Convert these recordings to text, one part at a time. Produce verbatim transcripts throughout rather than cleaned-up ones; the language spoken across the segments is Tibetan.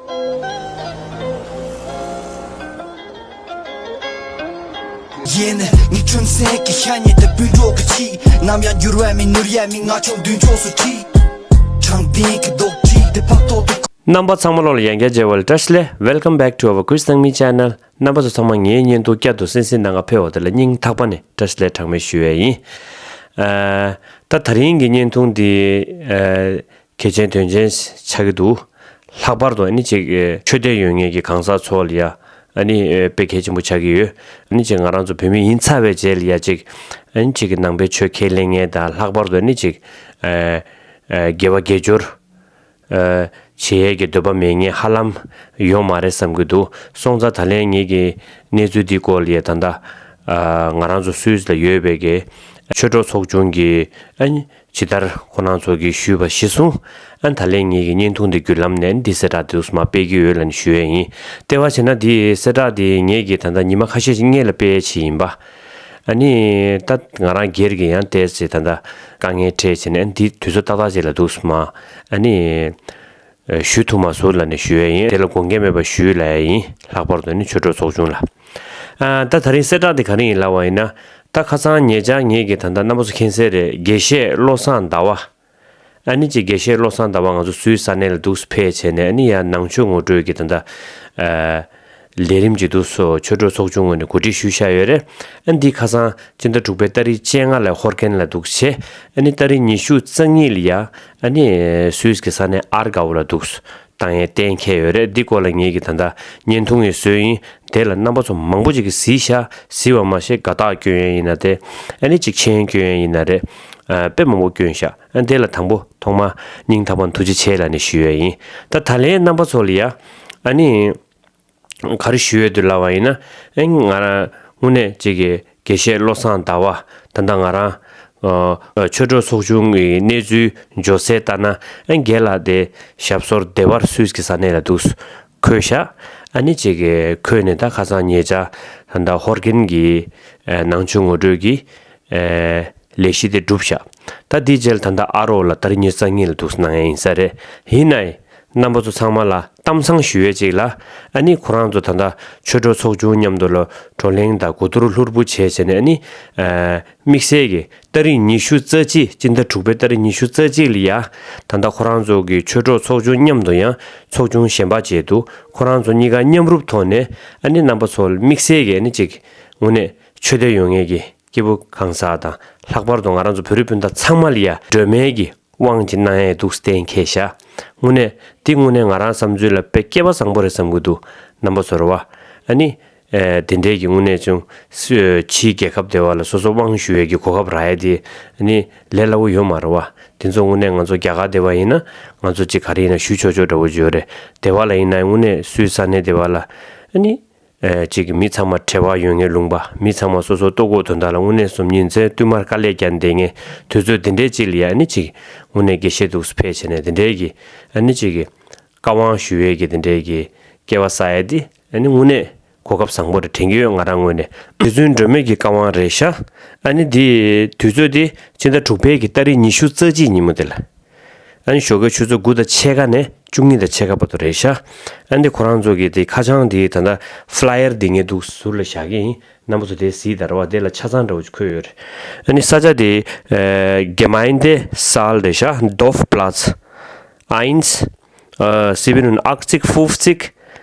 ཡིན། ངའི་ཁྲིམས་སེང་གི་ཤ་ཉེ་དུ་སྤུན་གྲོགས་ཀྱི་ཆེད། ནམ་ཡང་འགྱུར་བ་མེད་ནོར་ཡ་མེད། ང་ཆོ་མདུན་ཕྱོགས་སུ་ཁྲིད། དྲང་བདེན་གྱི་རྡོག་ཁྲིད་དེ་ཕག་ཐོག་ཏུ། རྣམ་པ་ཚང་མ་ལོག་ལ་ཡང་བསྐྱར་མཇལ་བ་ལ་བཀྲ་ཤིས་བདེ་ལེགས། Welcome back to our Quiz Tangmi channel. རྣམ་པ་ཚོ་ཚང་མ་ངའི་བརྙན་ཐུང་བསྐྱར་དུ་གསན་གཟིགས་གནང་ག་ཕེབས་པ་དེ་ལ་སྙིང་ཐག་པ་ནས་བཀྲ་ཤིས་བདེ་ལེགས་གྲངས་མེད་ཞུ་ཡས་ཡིན། ཨ། ད་དེ་རིང་གི་བརྙན་ཐུང་འདི་ཨ། གལ་ཆེན་དོན་ཆེན་ཆགས་ཀྱི་འདུག་ལྷག་པར་དུ་ཨ་ནི་ཅིག་ཨེ་ཆོས་དད་ཡོད་མཁན་གྱི་གང་ཟག་ཚོ་ལ་ཡ་ཨ་ནི་ཨེ་དཔེ་གལ་ཆེན་པོ་ཆགས་ཀྱི་ཡོད། ཨ་ནི་ཅིག་ང་རང་ཚོ་བོད་མི་ཡིན་ཚར་བའི་རྗེས་ལ་ཡ་ཅིག་ཨ་ནི་ཅིག་གི་ནང་པའི་ཆོས་ཁས་ལེན་མཁན་དང་། ལྷག་པར་དུ་ཨ་ནི་ཅིག་ཨེ་ཨེ་དགེ་བ་དགེ་སྦྱོར་ཨེ་བྱེད་ཡས་ཀྱི་འདོད་པ་མེད་མཁན་ཧ་ལམ་ཡོད་མ་རེད་བསམ་གྱི་འདུག་སོང་ཙང་ད་ལན་ངེད་ཀྱི་གནས་ཚུལ་འདི་སྐོར་ལ་ཡ་ད་ལྟ་ཨ་ང་རང་ཚོ་སུད་སི་ལ་ཡོད་པའི་གི་ཆོས་གྲོགས་ཚོགས་ཆུང་གི་ཨ་ནི་ཇི་ལྟར་ཁོ་རང་ཚོ་གིས་ཞུས་པ་གཞིར་བཟུང་། ཨ་ནི་ད་ལན་ངེད་ཀྱི་བརྙན་ཐུང་འདི་བརྒྱུད་ལམ་ནས་འདི་གསལ་བསྒྲགས་འདུག་སེ་མར་སྤེལ་གྱི་ཡོད་ལབ་ནས་ཞུ་ཡས་ཡིན། དེ་བ་བྱས་ན་འདི་གསལ་བསྒྲགས་འདི་ངེད་ཀྱིས་ད་ལྟ་ཉི་མ་ཁ་ཤས་ཤིག་སྔོན་ལ་སྤེལ་ཡས་ཡིན་པ། ཨ་ནི་ད་ང་རང་སྒེར་གྱི་ཡང་ཏོག་ཙམ་ད་ལྟ་དཀའ་ངལ་འཕྲད་བྱས་ནས་ཨ་ནི་འདི་དུས་ཚོད་ཏག་ཏག་ཅིག་ལ་འདུག་སེ་མར་ཨ་ནི། ཨ་ཞུ་ཐུབ་མ་སོང་ལབ་ནས་ཞུ་ཡས་ཡིན། དེ་ལ་དགོངས་འགལ་མེད་པ་ཞུ་ལབ་ཡས་ཡིན། ལྷག་པར་དུ་ནི་ཆོས་གྲོགས་ཚོགས་ཆུང་ལ། ཨ་ད་དེ་རིང་གསལ་བསྒྲགས་འདི་ག་རེ་ཡིན་ལབ་པ་ཡིན་ན། ད་ཁ་སང་ཉེ་ཆར་ངེད་ཀྱིས་ད་ལྟ་རྣམ་པ་ཚོ་མཁྱེན་གསལ་རེད། དགེ་བཤེས་བློ་བཟང་ཟླ་བ། ཨ་ནི་ཅིག་དགེ་བཤེས་བློ་བཟང་ཟླ་བ་ང་ཚོ་སུད་སི་ས་གནས་ལ་འདུག་སེ་ཕེབས་བྱས་ནས་ཨ་ནི་ཡར་ནང་ཆོས་ངོ་སྤྲོད་ཀྱི་ད་ལྟ་ཨ། ལས་རིམ་ཅིག་འདུག་སེ་ཆོས་གྲོགས་ཚོགས་ཆུང་ངོས་ནས་གོ་སྒྲིག་ཞུས་བཞག་ཡོད་རེད། ཨ་འདི་ཁ་སང་སྤྱི་ཟླ་དྲུག་པའི་ཏ་རིག་བཅོ་ལྔ་ལ་ཧོར་ཀན་ལ་འདུག་བྱས། ཨ་ནི་ཏ་རིག་ཉི་ཤུ་རྩ་གཉིས་ལ་ཡ་ཨ་ནི་སུད་སི་གི་ས་གནས་ཨར་གའུ་ལ་འདུག་སེ་བཏང་ཡས་གཏན་འཁེལ་ཡོད་རེད། འདི་སྐོར་ལ་ངེད་ཀྱིས་ད་ལྟ་བརྙན་ཐུང་ཡང་བཟོས་ཡིན། དེ་ལ་རྣམ་པ་ཚོ་མང་པོ་ཅིག་གིས་གཟིགས་ཤག་གཟིགས་པ་མ་ཟད་དགའ་རྟགས་སྐྱོན་ཡས་ཡིན་ན་རེད། ཨ་ནི་ཅིག་མཆན་སྐྱོན་ཡས་ཡིན་ན་རེད། ཨ་དཔེ་མང་པོ་སྐྱོན་ཤག་ཨ་དེ་ལ་དང་པོ་ཐོག་མར་སྙིང་ཐག་པ་ནས་ཐུགས་རྗེ་ཆེ་ལབ་ནས་ཞུ་ཡས་ཡིན། ད་ད་ལན་རྣམ་པ་ཚོ་ལ་ཡ་ཨ་ནི། ག་རེ་ཞུ་ཡས་འདུག་ལབ་པ་ཡིན་ན། ཨེ་ང་རང་དངོས་གནས་ཅིག་གི་དགེ་བཤེས་བློ་བཟང་ཟླ་བ། ད་ལྟ་ང་རང་ཨ་ཆོས་གྲོགས་ཚོགས་ཆུང་གི་གནས་ཚུལ་འབྱོར་གསལ་ལྟར་ན། ཨེ་རྒན་ལགས་དེ་ཞབས་སོར་བདེ་བར་སུད་སི་གི་ས་གནས་ལ་འདུག་སེ་འཁོད་ཤག་ཨ་ནི་ཅིག་གི་འཁོད་ནས་ད་ཁ་སང་ཉེ་ཆར་ད་ལྟ་ཧོར་ཀན་གྱི་ཨ་ནང་ཆོས་ངོ་སྤྲོད་ཀྱི་ཨ་ལས་གཞི་དེ་གྲུབ་ཤག་ད་འདིའི་རྗེས་ལ་ད་ལྟ་ཨ་རོགས་ལ་ཏ་རིག་ཉི་ཤུ་རྩ་གཉིས་ལ་འདུག་སེ་གནང་ཡས་ཡིན་ས་རེད། ཡིན་ནའི་རྣམ་པ་ཚོ་ཚང་མ་ལ་གཏམ་བཟང་ཞུ་ཡས་ཅིག་ལ། ཨ་ནི་ཁོ་རང་ཚོ་ད་ལྟ་ཆོས་གྲོགས་ཚོགས་ཆུང་མཉམ་དུ་ལ་བགྲོ་གླེང་དང་གོ་བསྡུར་ལྷུར་པོ་བྱས་བྱས་ནས། ཨ་ནི་ཨ་དམིགས་བསལ་གྱི་ཏ་རིག་ཉི་ཤུ་རྩ་གཅིག་སྤྱི་ཟླ་དྲུག་པའི་ཏ་རིག་ཉི་ཤུ་རྩ་གཅིག་ལ་ཡ་ད་ལྟ་ཁོ་རང་ཚོ་གི་ཆོས་གྲོགས་ཚོགས་ཆུང་མཉམ་དུ་ཡང་ཚོགས་ཆུང་གཞན་པ་བཅས་འདུག་ཁོ་རང་ཚོ་གཉིས་ཀ་མཉམ་རུབ་ཐོག་ནས་ཨ་ནི་རྣམ་པ་ཚོ་ལ་དམིགས་བསལ་གྱི་ཨ་ནི་ཅིག་དངོས་གནས་ཆོས་དད་ཡོད་མཁན་གྱི་སྐྱེས་བུ་གང་ཟག་དང་། ལྷག་པར་དུ་ང་རང་ཚོ་བོད་རིགས་སྤུན་ཟླ་ཚང་མ་ལ་ཡ་སྒྲོལ་མའི་གི་དབང་ཅིག་གནང་ཡས་འདུག་སེ་གཏན་འཁེལ་ཤག་དངོས་གནས་འདི་དངོས་གནས་ང་རང་བསམ་ཚུལ་ལ་དཔེ་སྐལ་བ་བཟང་པོ་རེད་བསམ་གྱི་འདུག་རྣམ་པ་ཚོར་བ། ཨ་ནི་ཨེ་དེ་འདྲའི་གི་དངོས་གནས་ཅུང་སུ་ཕྱིའི་རྒྱལ་ཁབ་དེ་བ་ལ་སོ་སོ་དབང་ཞུ་ཡས་ཀྱི་གོ་སྐབས་རག་ཡས་དེ་ཨ་ནི་ལས་སླ་བོ་ཡོད་མ་རེད་བ། དེ་ཚོ་དངོས་གནས་ང་ཚོ་རྒྱ་གར་དེ་བ་ཡིན་ན་ང་ཚོ་ཅིག་ག་རེ་ཡིན་ན་ཞུ་ཆོག་ཆོག་འདྲ་བོ་ཅིག་ཡོད་རེད། དེ་བ་ལ་ཡིན་ན་དངོས་གནས་སུད་སི་ས་གནས་དེ་བ་ལ་ཨ་ནི། ཨེ་གཅིག་གི་མི་ཚང་མ་འབྲེལ་བ་ཡོད་མཁན་ལུང་པ། མི་ཚང་མ་སོ་སོ་ལྟོ་གོས་དོན་དག་ལ་དངོས་གནས་སོམ་ཉི་མཛད། བསྟུད་མར་དཀའ་ལས་བརྒྱབ་བསྡད་མཁན་དུས་ཚོད་དེ་འདྲའི་ཅིག་ལ་ཡ་ཨ་ནི་ཅིག་དངོས་གནས་དགེ་བཤེས་འདུག་སེ་ཕེབས་བྱས་ནས་དེ་འདྲའི་གི་ཨ་ནི་ཅིག་གི་བཀའ་དབང་ཞུ་ཡས་ཀྱི་དེ་འདྲའི་གི་སྐལ་བ་བཟང་ཡས་དེ་ཨ་ནི་དངོས་གནས་གོ་སྐབས་བཟང་པོ་རེད་དྲན་གྱི་ཡོད་ང་རང་ངོས་ནས། རྗེ་བཙུན་སྒྲོལ་མའི་གི་བཀའ་དབང་རེད་ཤག་ཨ་ནི་དེ་དུས་ཚོད་དེ་ཕྱི་ཟླ་དྲུག་པའི་གི་ཏ་རིག་ཉི་ཤུ་རྩ་གཅིག་ཉིན་མོ་དེ་ལ། ཨ་ནི་ཞོགས་ཀའི་ཆུ་ཚོད་དགུ་དང་ཕྱེད་ཀ་ནས་བཅུ་གཉིས་དང་ཕྱེད་ཀ་བར་དུ་རེད་ཤག་ཨ་ནི་ཁོ་རང་ཚོ་གི་དེ་ཁ་བྱང་དེ་ད་ལྟ་ཕི་ལ་ཡར་དེ་ངས་འདུག་ཟུར་ལ་བཞག་གི་ཡིན། རྣམ་པ་ཚོ་དེ་གཟིགས་དང་རེད་བ། དེ་ལ་ཆ་ཚང་འདྲ་བོ་ཅིག་འཁོད་ཡོད་རེད། ཨ་ནི་ས་ཆ་དེ་ཨ་Gemeinde Saal རེད་ཤག Dorfplatz eins, äh, siebenundachtzig fünfzig,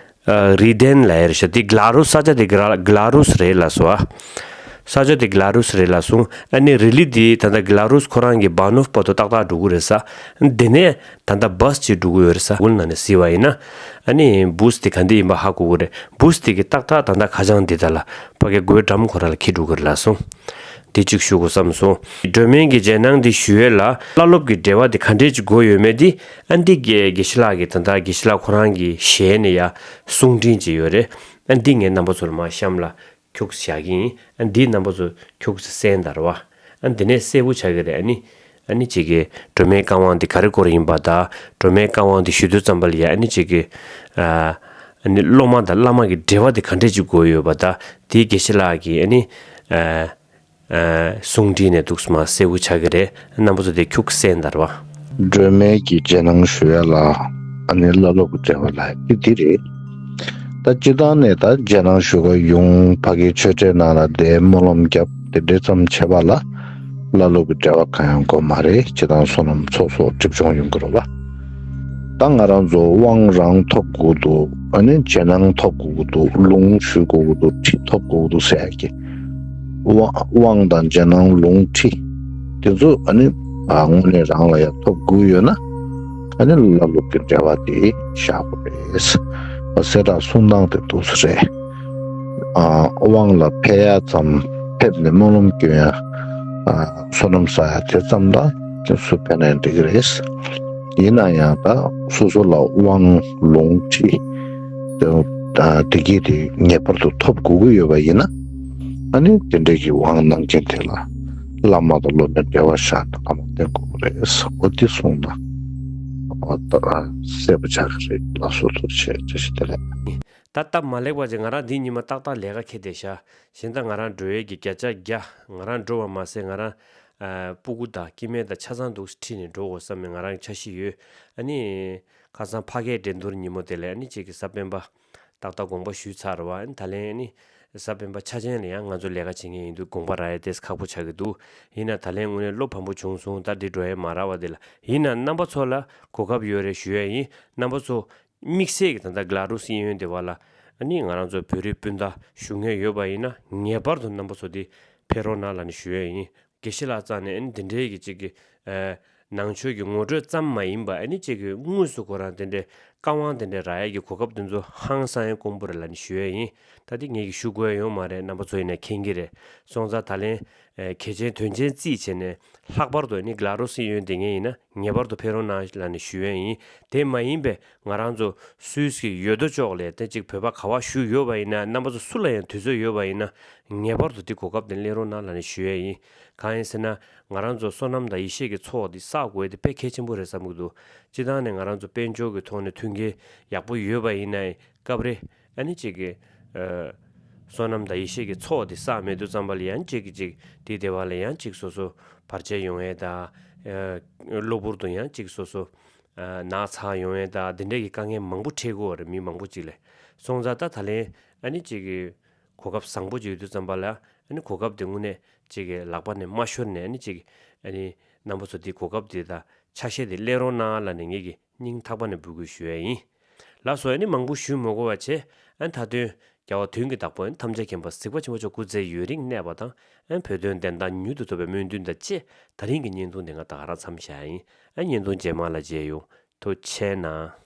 ཨ་རི་དན་ལབ་ཡ་རེད་ཤག་དེ་གླ་རུས་ས་ཆ་དེ་གླ་གླ་རུས་རེད་ལབ་སོང་ཨ། ས་ཆ་དེ་གླ་རུས་རེད་ལབ་སོང་། ཨ་ནི་རི་ལི་དེ་ད་ལྟ་གླ་རུས་ཁོ་རང་གི་བྷ་ནོབ་བར་དུ་ཏག་ཏག་འགྲོ་གི་རེད་ས། དེ་ནས་ད་ལྟ་བྷ་སི་ཅིག་འགྲོ་གི་ཡོད་རེད་ས། གུ་ལ་ནང་ནས་གཟིགས་པ་ཡིན་ན། ཨ་ནི་བྷ་སི་དེ་ག་འདི་ཡིན་པ་ཧ་གོ་གི་རེད། བྷ་སི་དེ་གི་ཏག་ཏག་ད་ལྟ་ཁ་བྱང་འདི་ད་ལ་ཕ་གི་སྒོའི་འགྲམ་ཁོ་ར་ལ་འཁྱེར་འགྲོ་གི་རེད་ལབ་སོང་། དེ་གཅིག་ཞུ་དགོས་བསམ་སོང་། སྒྲོལ་མའི་གི་རྗེས་གནང་འདི་ཞུ་ཡས་ལ་བླ་སློབ་ཀྱི་འབྲེལ་བ་དེ་ག་འདྲས་ཅིག་དགོས་ཡོད་མེད་དེ། ཨ་འདི་དགེ་དགེ་བཤེས་ལགས་ཀྱིས་ད་ལྟ་དགེ་བཤེས་ལགས་ཁོ་རང་གི་ཞལ་ནས་ཡ་གསུང་འཕྲིན་ཅིག་ཡོད་རེད། ཨ་འདི་ངས་རྣམ་པ་ཚོ་ལ་མར་གཤམ་ལ་འཁྱུག་བཞག་གི་ཡིན། ཨ་འདི་རྣམ་པ་ཚོ་འཁྱུག་གསན་དང་རེད་བ། ཨ་འདི་ནས་གསལ་པོ་ཆགས་ཀྱི་རེད། ཨ་ནི་ཨ་ནི་ཅིག་གི་སྒྲོལ་མའི་བཀའ་དབང་འདི་ག་རེ་སྐོར་ཡིན་པ་དང་། སྒྲོལ་མའི་བཀའ་དབང་འདི་ཞུ་དུས་ཙམ་པ་ལ་ཡ་ཨ་ནི་ཅིག་གི་ཨ་ཨ་ནི་སློབ་མ་དང་བླ་མ་གི་འབྲེལ་བ་འདི་ག་འདྲས་ཅིག་དགོས་ཡོད་པ་དང་། དེའི་དགེ་བཤེས་ལགས་ཀྱི་ཨ་ནི་ཨ། ཨ་གསུང་འཕྲིན་ནས་འདུག་སེ་མར་གསལ་པོ་ཆགས་ཀྱི་རེད། རྣམ་པ་ཚོ་དེ་འཁྱུག་གསན་དང་རེད་བ། སྒྲོལ་མའི་གི་རྗེས་གནང་ཞུ་ཡས་ལ། ཨ་ནི་བླ་སློབ་ཀྱི་འབྲེལ་བ་ལབ་ཡག་དེ་འདི་རེད། ད་སྤྱིར་བཏང་ནས་ད་རྗེས་གནང་ཞུ་ག་ཡོང་ཕ་གིའི་ཆོས་གྲྭའི་ནང་ལ་བསྡད་སྨོན་ལམ་བརྒྱབ་དེ་འདྲའི་ཙམ་བྱས་པ་ལ་བླ་སློབ་ཀྱི་འབྲེལ་བ་གང་ཡང་དགོས་མ་རེད། སྤྱིར་བཏང་བསོད་ནམས་ཚོགས་གསོག་སྒྲིབ་སྦྱོང་ཡོང་གི་རེད་བ། ད་ང་རང་ཚོ་དབང་རང་ཐོབ་དགོས་འདུག་ཨ་ནི་རྗེས་གནང་ཐོབ་དགོས་ཀྱི་འདུག་ལུང་ཞུ་དགོས་ཀྱི་འདུག་ཁྲིད་ཐོབ་དགོས་ཀྱི་འདུག་ཟེར་ཡག་གི་དབང་དབང་དང་རྗེས་གནང་ལུང་ཁྲིད་དེ་ཚོ་ཨ་ནི་ཨ་དངོས་གནས་རང་ལ་ཡང་ཐོབ་དགོས་ཡོད་ན་ཨ་ནི་བླ་སློབ་ཀྱི་འབྲེལ་བ་དེ་བཞག་དགོས་རེད། ཨ་གསལ་བསྒྲགས་གསུང་སྟངས་དེ་འདུག་སེ་རེད། ཨ་དབང་ལ་ཕེབས་ཡག་ཙམ་ཕེབས་ནས་སྨོན་ལམ་སྐྱོན་ཡག་ཨ་བསོད་ནམས་བསགས་ཡག་དེ་ཙམ་ལ་སུ་ཕེབས་ན་འགྲིག་གི་རེད། ཡིན་ན་ཡང་ད་སོ་སོ་ལ་དབང་ལུང་ཁྲིད་དེ་དེ་གྱད་དེ་ངེས་པར་དུ་ཐོབ་དགོས་ཀྱི་ཡོད་པ་ཡིན་ན་ཨ་ནི་དེ་འདྲའི་གི་དབང་གནང་མཁན་དེ་ལ་བླ་མ་དང་སློབ་མའི་འབྲེལ་བ་བཞག་ནས་བླ་མ་བསྟེན་དགོས་ཀྱི་རེད། འོ་དེ་གསུངས་ན་ཨ་ད་གསལ་པོ་ཆགས་ཀྱི་རེད། ལགས་སོ། ཐུགས་རྗེ་ཆེ། བཀྲ་ཤིས་བདེ་ལེགས། ད་སྟབས་མ་ལེགས་པ་ཅིག་ང་རང་འདི་ཉི་མ་ཏག་ཏག་ལས་ཀ་འཁེལ་བསྡད་ཤག་གཞན་ད་ང་རང་འགྲོ་ཡས་ཀྱི་བརྒྱ་ཆ་བརྒྱ་ང་རང་འགྲོ་བ་མ་ཟད་ང་རང་ཨ་སྤུ་གུ་དང་སྐྱེ་དམན་དང་ཆ་ཚང་འདུག་ཁྲིད་ནས་འགྲོ་དགོས་བསམ་ནས་ང་རང་འཆར་གཞི་ཡོད། ཨ་ནི་ཁ་སང་ཕ་གིའི་འགྲན་བསྡུར་ཉིན་མོ་དེ་ལ་ཨ་ནི་ཅིག་གི་གཟའ་སྤེན་པ་ཏག་ཏག་དགོངས་པ་ཞུས་ཚར་བ། ཨ་ནི་ད་ལན་ཨ་ནི་གཟའ་སྤེན་པ་འཆར་ཅན་ལ་ཡང་ང་ཚོ་ལས་ཀ་བྱེད་མཁན་ཡིན་དུས་དགོངས་པ་རག་ཡས་ཏོག་ཙམ་ཁག་པོ་ཆགས་ཀྱི་འདུག་ཡིན་ན་ད་ལན་དངོས་གནས་བློ་ཕམ་པོ་བྱུང་སོང་། ད་འདི་འགྲོ་ཡས་མ་རག་པ་དེ་ལ། ཡིན་ན་རྣམ་པ་ཚོ་ལ་གོ་སྐབས་ཡོད་རེད་ཞུ་ཡས་ཡིན། རྣམ་པ་ཚོ་དམིགས་བསལ་གྱི་ད་ལྟ་གྷ་ལ་རུ་སི་གཡས་གཡོན་དེ་བ་ལ་ཨ་ནི་ང་རང་ཚོ་བོད་རིགས་སྤུན་ཟླ་བཞུགས་མཁན་ཡོད་པ་ཡིན་ན་ངེས་པར་དུ་རྣམ་པ་ཚོ་འདི་ཕེབས་རོགས་གནང་ལབ་ནས་ཞུ་ཡས་ཡིན། དགེ་བཤེས་ལགས་རྩ་ནས་ཨ་ནི་འདི་འདྲའི་གི་ཅིག་གི་ཨ་ནང་ཆོས་ཀྱི་ངོ་སྤྲོད་ཙམ་མ་ཡིན་པ་ཨ་ནི་ཅིག་གི་དངོས་སུ་ཁོ་རང་དེ་འདྲའི་བཀའ་དབང་དེ་འདྲའི་རག་ཡས་ཀྱི་གོ་སྐབས་དེ་ཚོ་ཧང་སང་ཡས་དཀོན་པོ་རེད་ལབ་ནས་ཞུ་ཡས་ཡིན། ད་དེ་ངེད་ཀྱིས་ཞུ་དགོས་ཡ་ཡོད་མ་རེད། རྣམ་པ་ཚོ་ཡིན་ན་མཁྱེན་གྱི་རེད། སོང་ཙང་ད་ལན་ཨ་གལ་ཆེན་དོན་ཆེན་རྩིས་བྱས་ནས་ལྷག་པར་དུ་ཨ་ནི་གྷ་ལ་རུ་སི་གཡས་གཡོན་དེ་ངེད་ཡིན་ན་ངེས་པར་དུ་ཕེབས་རོགས་གནང་ལབ་ནས་ཞུ་ཡས་ཡིན། དེ་མ་ཡིན་པའི་ང་རང་ཚོ་སུད་སི་གི་ཡོད་དོ་ཅོག་ལས་དེ་གཅིག་བོད་པ་ག་བ་བཞུགས་ཡོད་པ་ཡིན་ན་རྣམ་པ་ཚོ་སུ་ལ་ཡང་དུས་ཚོད་ཡོད་པ་ཡིན་ན་ངེས་པར་དུ་དེ་གོ་སྐབས་དེ་ལེན་རོགས་གནང་ལབ་ནས་ཞུ་ཡས་ཡིན། གང་ཡིན་ཟེར་ན་ང་རང་ཚོ་བསོད་ནམས་དང་ཡེ་ཤེས་ཀྱི་ཚོགས་དེ་བསགས་དགོས་དེ་དཔེ་གལ་ཆེན་པོ་རེད་བསམ་གྱི་འདུག་སྤྱིར་བཏང་ནས་ང་རང་ཚོ་དཔལ་འབྱོར་གྱི་ཐོག་ནས་མཐུན་རྐྱེན་ཡག་པོ་ཡོད་པ་ཡིན་ན་སྐབས་རེ་ཨ་ནི་གཅིག་གི་ཨ་བསོད་ནམས་དང་ཡེ་ཤེས་ཀྱི་ཚོགས་དེ་བསགས་མེད་དུས་ཙམ་པ་ལ་ཡང་གཅིག་གི་གཅིག་དེ་བདེ་བ་ལ་ཡང་གཅིག་སོ་སོ་བར་ཆད་ཡོང་ཡས་དང་ཨ་གློ་བུར་དུ་ཡང་གཅིག་སོ་སོ་ཨ་ན་ཚ་ཡོང་ཡས་དང་དེ་འདྲས་ཀྱི་དཀའ་ངལ་མང་པོ་འཕྲད་ཀྱི་ཡོད་རེད། མི་མང་པོ་ཅིག་ལ། སོང་ཙང་ད་ད་ལན་ཨ་ནི་གཅིག་གི་གོ་སྐབས་བཟང་པོ་ཅིག་ཡོད་དུས་ཙམ་པ་ལ་ཨ་ནི་གོ་སྐབས་དེ་དངོས་གནས་གཅིག་གི་ལག་པ་ནས་མ་ཤོར་ནས་ཨ་ནི་གཅིག་ཨ་ནི་རྣམ་པ་ཚོ་དེ་གོ་སྐབས་དེ་དང་ཆ་ཤས་དེ་ལེན་རོགས་གནང་ལབ་ནས་ངེད་ཀྱི་སྙིང་ཐག་པ་ནས་འབོད་སྐུལ་ཞུ་ཡས་ཡིན། ལགས་སོ། ཨ་ནི་མང་པོ་ཞུ་མི་དགོས་པ་བྱས། ཨ་ནི་མཐའ་དོན་རྒྱལ་བ་དོན་གྱི་བདག་པོ་ཨ་ནི་ཐམས་ཅད་མཁྱེན་པ་གཟིགས་པ་ཆེན་པོ་མཆོག་སྐུ་ཚེ་ཡུན་རིང་གནས་པ་དང་ཨ་ནི་བོད་དོན་བདེན་མཐའ་མྱུར་དུ་ཐོབ་པའི་སྨོན་འདུན་དང་བཅས་ད་རིང་གི་བརྙན་ཐུང་འདི་ང་ད་ག་རང་མཚམས་བཞག་ཡིན། ཨ་ནི་བརྙན་ཐུང་རྗེས་མ་ལ་མཇལ་ཡོང་། ཐུགས་རྗེ་གནང་།